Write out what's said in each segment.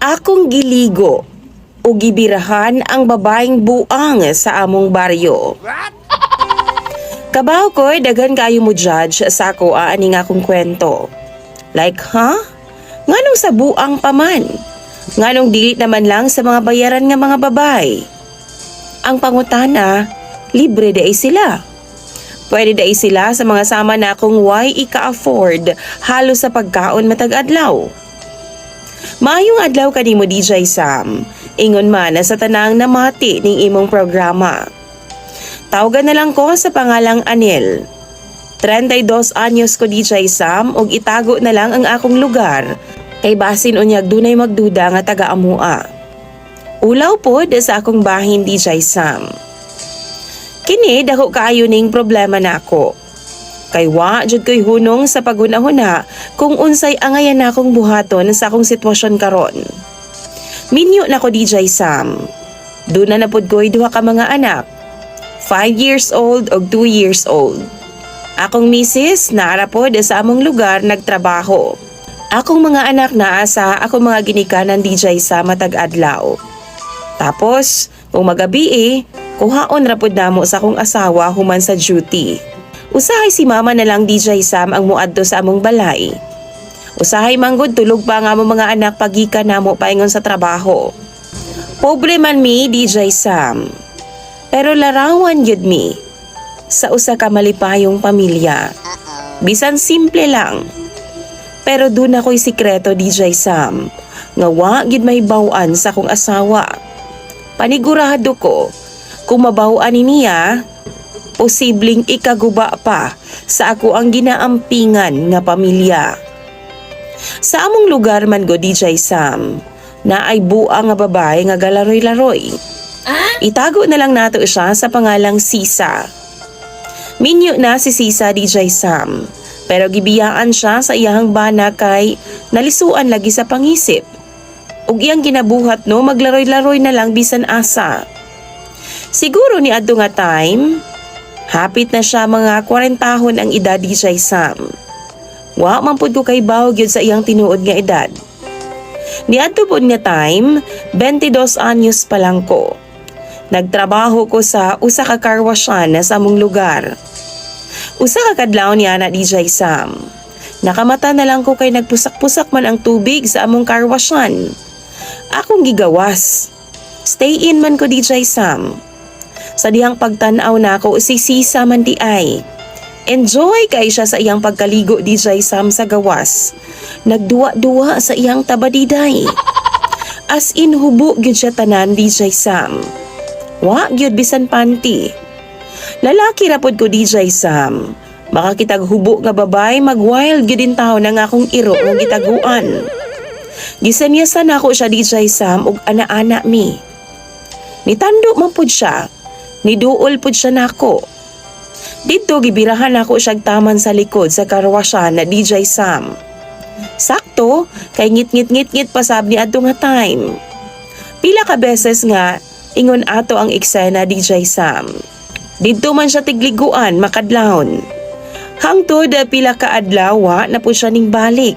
Akong giligo o gibirahan ang babaeng buang sa among baryo. Kabaw ko, daghan kayo mo judge sa ako ani nga akong kwento. Like, huh? Nganong sa buang pa man? Nganong dili naman lang sa mga bayaran nga mga babay? Ang pangutana, libre diay sila. Pwede diay sila sa mga sama na kung why ika-afford halos sa pagkaon matag adlaw. Maayong adlaw kanimo, DJ Sam. Ingon man na sa tanang namati ning imong programa. Tawgan na lang ko sa pangalang Anil. 32 anyos ko, DJ Sam, ug itago na lang ang akong lugar kay basin unyag dunay magduda nga taga amua. Ulaw pod sa akong bahin, DJ Sam. Kini dako kaayo ning problema nako. Kay wa jud ko'y hunong sa paghuna-huna kung unsay angayan nakong buhaton sa akong sitwasyon karon. Minyo na ko, DJ Sam. Duna na pod ko'y duha ka mga anak. 5 years old og 2 years old. Akong misis naa ra pod sa among lugar nagtrabaho. Akong mga anak naa sa akong mga ginikanan, DJ Sam, matag adlaw. Tapos, kung magabi eh, kuhaon ra pod namo sa akong asawa human sa duty. Usahay si mama na lang, DJ Sam, ang muadto sa among balay. Usahay manggod tulog pa nga among mga anak pagikan namo paingon sa trabaho. Pobre man mi, DJ Sam. Pero larawan gyud mi sa usa ka malipayong pamilya. Bisan simple lang. Pero duna ko'y sikreto, DJ Sam, nga wa gyud mahibaw-an sa akong asawa. Panigurado ko, kung mabaw-an ni niya, posibleng ikaguba pa sa ako ang ginaampingan nga pamilya. Sa among lugar man go, DJ Sam, naay buang nga babae nga galaroy-laroy. Itago na lang nato siya sa pangalang Sisa. Minyo na si Sisa, DJ Sam. Pero gibiyaan siya sa iyahang bana kay nalisuan lagi sa pangisip. Ug iyang ginabuhat no, maglaroy-laroy na lang bisan asa. Siguro ni adto nga time, hapit na siya mga 40 ang edad, DJ Sam. Wa man pud ko kahibaw gyud sa iyang tinuod nga edad. Niadto pod nga time, 22 anyos pa lang ko. Nagtrabaho ko sa usa ka carwashan na sa among lugar. Usa ka kadlawon niya na, DJ Sam. Nakamata na lang ko kay nagpusak-pusak man ang tubig sa among carwashan. Akong gigawas. Stay in man ko, DJ Sam. Sa dihang pagtan-aw nako, si Sisa man di ay. Enjoy kay siya sa iyang pagkaligo, DJ Sam, sa gawas. Nagduwa-duwa sa iyang tabadiday. As in hubo gyud siya tanan, DJ Sam. Wa gyud bisan panty. Lalaki ra pod ko, DJ Sam. Makakitag hubo nga babay, mag-wild gyud intawon ang akong iro nga gitaguan. Gisenyasan nako siya, DJ Sam, ug ana-ana mi. Nitando man pud siya. Niduol pud siya nako. Didto gibirahan nako siya taman sa likod sa karwasyan na, DJ Sam. Sakto kay ngit-ngit-ngit-ngit pa sab ni adto nga time. Pila ka beses nga ingon ato ang eksena, DJ Sam. Didto man siya tigliguan makadlawon. Hangtod pila ka adlaw, wa na po siya ning balik.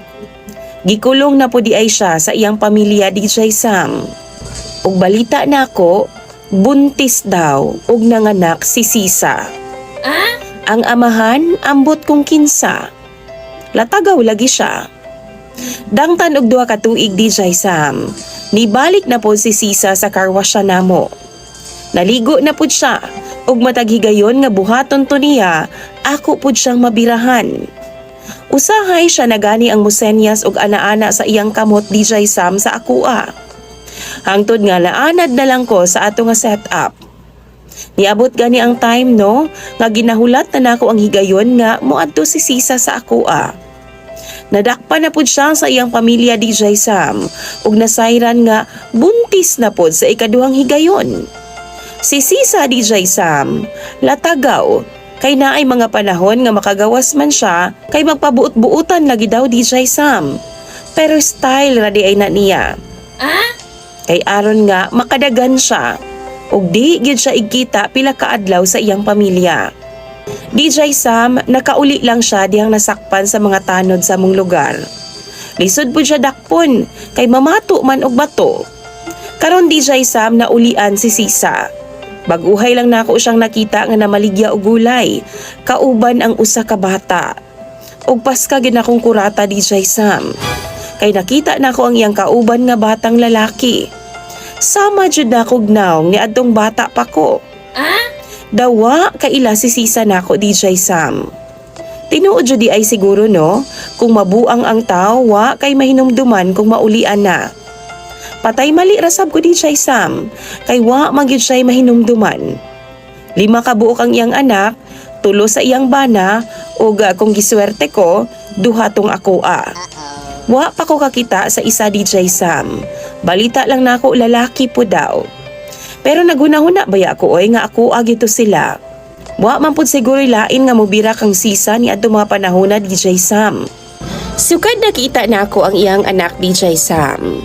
Gikulong na po di ay siya sa iyang pamilya, DJ Sam. Ug balita nako, buntis daw ug nanganak si Sisa. Ang amahan, ambot kung kinsa. Latagaw lagi siya. Dangtan og 2 ka tuig, DJ Sam. Nibalik na po si Sisa sa karwasya namo. Naligo na pud siya ug matag higayon nga buhaton to niya, ako pud siyang mabirahan. Usahay siya nagani ang musenyas ug ana-ana sa iyang kamot, DJ Sam, sa akua. Hangtod nga naanad na lang ko sa ato nga setup. Niabot gani ang time no nga ginahulat na nako ang higayon nga moadto si Sisa sa akoa. Nadakpa na pud siya sa iyang pamilya, DJ Sam, ug nasayran nga buntis na pud sa ikaduhang higayon. Si Sisa, DJ Sam, latagaw kay naay mga panahon nga makagawas man siya kay magpabuot-buutan lagi daw, DJ Sam. Pero style ra di ay na niya. Kay aron nga makadagan siya ug di gyud siya igkita pila ka adlaw sa iyang pamilya. DJ Sam, nakauli lang siya dihang nasakpan sa mga tanod sa among lugar. Lisod pud siya dakpon kay mamato man og bato. Karon, DJ Sam, na ulian si Sisa. Bag-uhay lang nako siyang nakita nga namaligya og gulay, kauban ang usa ka bata. Og paska gid akong kurata, DJ Sam. Kay nakita nako ang iyang kauban nga batang lalaki. Sama jud nako nawong ni adtong bata pa ko. Dawa kaila si Sisa nako, DJ Sam. Tinuod jud diay siguro, no, kung mabuang ang tao, wa kay mahinumduman kung maulian na. Patay mali rasab ko, DJ Sam, kay wa man gyud siya'y mahinumduman. Lima ka buok ang iyang anak, tulo sa iyang bana ug kung giswerte ko, duha tong akoa. Wa pa ko kakita sa isa, DJ Sam. Balita lang nako lalaki po daw. Pero naghuna-huna baya ko oy nga ako gito sila. Wa man pud siguro lain nga mobira kang Sisa ni adto mga panahon na, DJ Sam. Sukad nakita nako ang iyang anak, DJ Sam,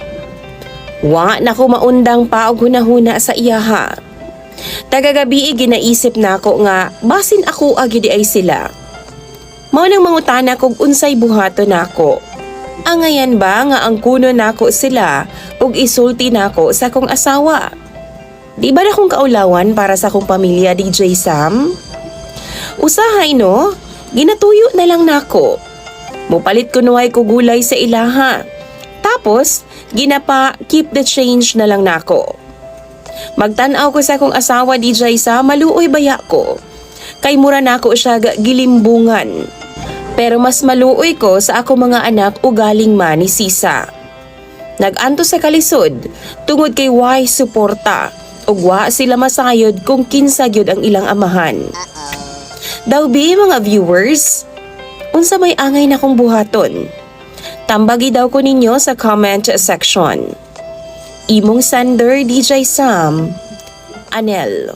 wa na ko maundang pa og hunahuna sa iyaha. Tagagabi ginaisip nako nga basin ako agi diay sila. Mao nang mangutana kog unsay buhaton nako. Angayan ba nga ang kuno nako sila ug isulti nako sa akong asawa? Di ba na kong kaulawan para sa akong pamilya, DJ Sam? Usahay no, ginatuyo na lang nako. Mupalit kunuhay ko gulay sa ilaha. Tapos, ginapa keep the change na lang nako. Magtan-aw ko sa akong asawa, DJ Sam, maluoy baya ko. Kay mura nako siya gilimbungan. Pero mas maluoy ko sa ako mga anak ugaling man ni Sisa. Nag-anto sa kalisod tungod kay way suporta ug wa sila masayod kung kinsa gyud ang ilang amahan. Daw bi mga viewers, unsa may angay na kong buhaton? Tambagi daw ko ninyo sa comment section. Imong sender, DJ Sam, Anel.